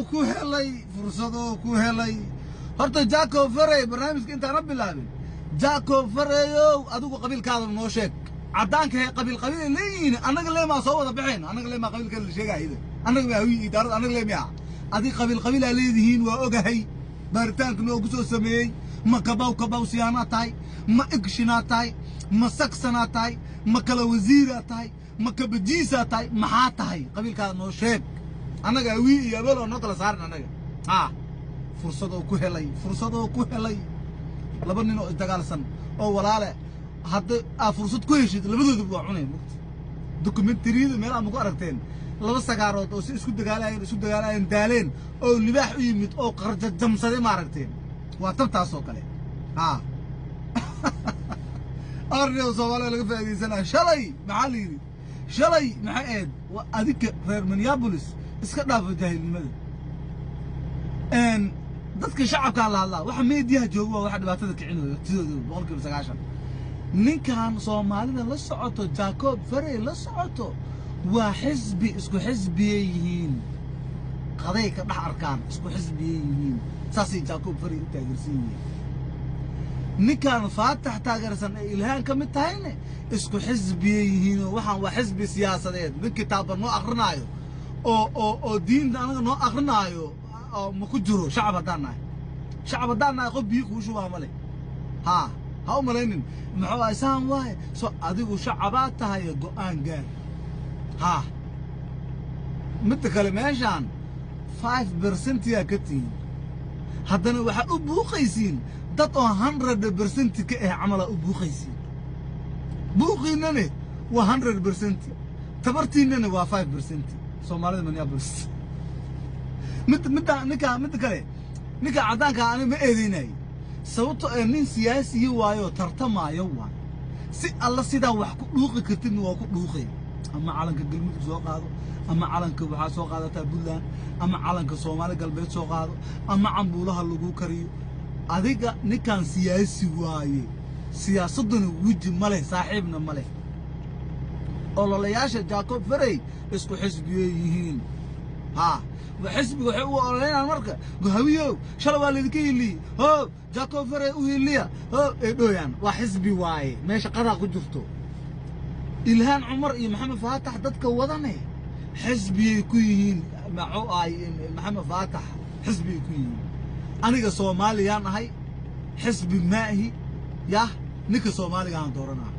ku helay, fursadoo ku helay. Horta Jacob Farey, barnaamijka intaana bilaabin, Jacob Fareyow, adigu qabiilkaada noo sheeg. Caddaanka he qabiil qabiilay leeyihiin, annaga leemaa soo wada baxeen, annaga leemaa qabiilka la sheegayda, annaga maa Hawiye idaarada, annaga leemiya. Adig qabiil qabiilaa leedihiin waa ogahay, baaritaanka noogu soo sameeyey. Ma kabaw kabaw siyaanaa tahay? Ma igshinaa tahay? Ma saksanaa tahay? Ma kala wasiiraa tahay? Ma kabajiisaa tahay? Maxaa tahay? Qabiilkaada noo sheeg. Annaga Hawiye iyo Abeel oo noo kala saarin annaga. Ha, fursadoo ku helay, fursadoo ku helay. Laba nin oo isdagaalsan oo walaale hadda aa fursad ku heshid, labadooduba waa cunay. Mugta dokumentariyada meel ama ku aragteen laba sagaarood oo si isku dagaalayeen, isku dagaalayeen, daaleen oo libaax u yimid oo qarjajamsaday, ma aragteen? Waa tabtaas oo kale. Ha, arniga Soomaalida laga faa'iidaysanaya. Shalay maxaa la yidhi? Shalay maxay ahayd? Waa adinka reer Minneapolis, iska dhaafa jaahilnimada. Dadka shacabkaa la hadlaa, waxa meediyaha jooga waa waxa dhibaatada kicinayo sidooda 90%. Ninkan Soomaalida la socoto, Jacob Farey la socoto, waa xisbi, isku xisbiyay yihiin, qaday ka dhex arkaan, isku xisbiyay yihiin, saasay Jacob Farey u taageersan yihiin. Ninkan Faatax taageersan ee Ilhaan ka mid tahayne isku xisbiyay yihiinoo waxaan waa xisbi siyaasadeed. Mid kitaabba noo akrinaayo oo diinta anaga noo akrinaayo oo ma ku jiro. Shacab haddaan nahay, shacab haddaan nahay, qof biyo kuu shubaa ma leh. Haa, ha u malaynin muxuu ahay saan waaye. So adigu shacabaad tahay, go'aan gaar. Haa, midda kale, meeshaan 5% yaa ka tihiin, haddana waxaad u buuqaysiin dad oo 100% ka ah camalaa u buuqaysiin. Buuqiinane waa 100%, tabartiinana waa 5%. Soomaalida Minneapolis, mid midda ninka, midda kale, ninka caddaanka aniga ma eedeynay, sababto ee nin siyaasiyi waayo, tartamaayo waay. Si alla sidaa wax ku dhuuqi kartidna waa ku dhuuqay. Ama calanka Galmudug soo qaado, ama calanka waxaa soo qaadataa Puntland, ama calanka Soomaali Galbeed soo qaado, ama cambuulaha lagu kariyo. Adiga ninkan siyaasi waaye, siyaasadduna weji ma leh, saaxiibna ma leh. Ololayaasha Jacob Farey isku xisbiyey yihiin. Haa, xisbiga waxay u ololeynayaan marka Hawiyow, shalay waa laydinka hiliyey, ho Jacob Farey u hiliya, ho ay dhooyaan. Waa xisbi waaye, meesha qadaa ku jirto. Ilhaan Cumar iyo Maxamed Faatax dadka wadane xisbiyay ku yihiin. Maxuu ahay Maxamed Faatax? Xisbiyay ku yihiin. Aniga Soomaaliyaan ahay, xisbi maahi. Yah, ninka Soomaaligaan dooranaa.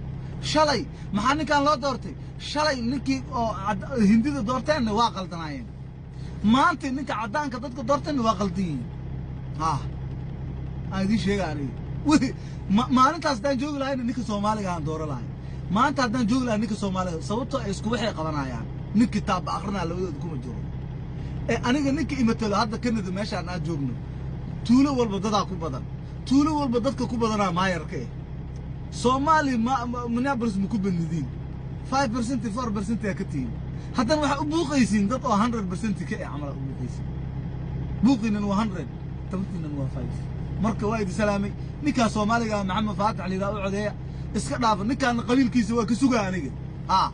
Shalay maxaa ninkan loo doortay? Shalay ninkii oo Hindida doorteenna waa qaldanaayeen, maanta ninka caddaanka dadka doorteenna waa qaldan yihiin. Ha, aan idiin sheega, aniga maalintaas haddaan joogi lahayna ninka Soomaaliga aan dooro lahay, maanta haddaan joogi lahay ninka Soomaaliga, sababtoo ay isku waxay qabanayaan. Nin kitaabba akrinaa labadooda kuma jiro. Ee aniga ninka imatelo hadda Canada meeshaan aan joogno, tuulo walba dadaa ku badan, tuulo walba dadka ku badanaa maayarka eh. Soomaali ma Minneapolis ma ku badnidiin, 5%, 4% aa ka tihiin, haddana waxaa u buuqaysiin dad oo 100% ka eh camal aa u buuqaysiin. Buuqiinan waa 100, tabartiinan waa 5. Marka waa idi salaamay. Ninkaa Soomaaliga Maxamed Faatax liidaa u codeeya, iska dhaafa ninkaana qabiilkiisa waa ka sugaa. Aniga haa,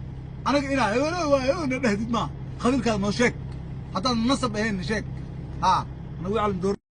aniga inaa hebelo waa hebelna dhahdid maa. Qabiilkaada noo sheeg, haddaan nasab ahayn sheeg. Haa, nagu calim door.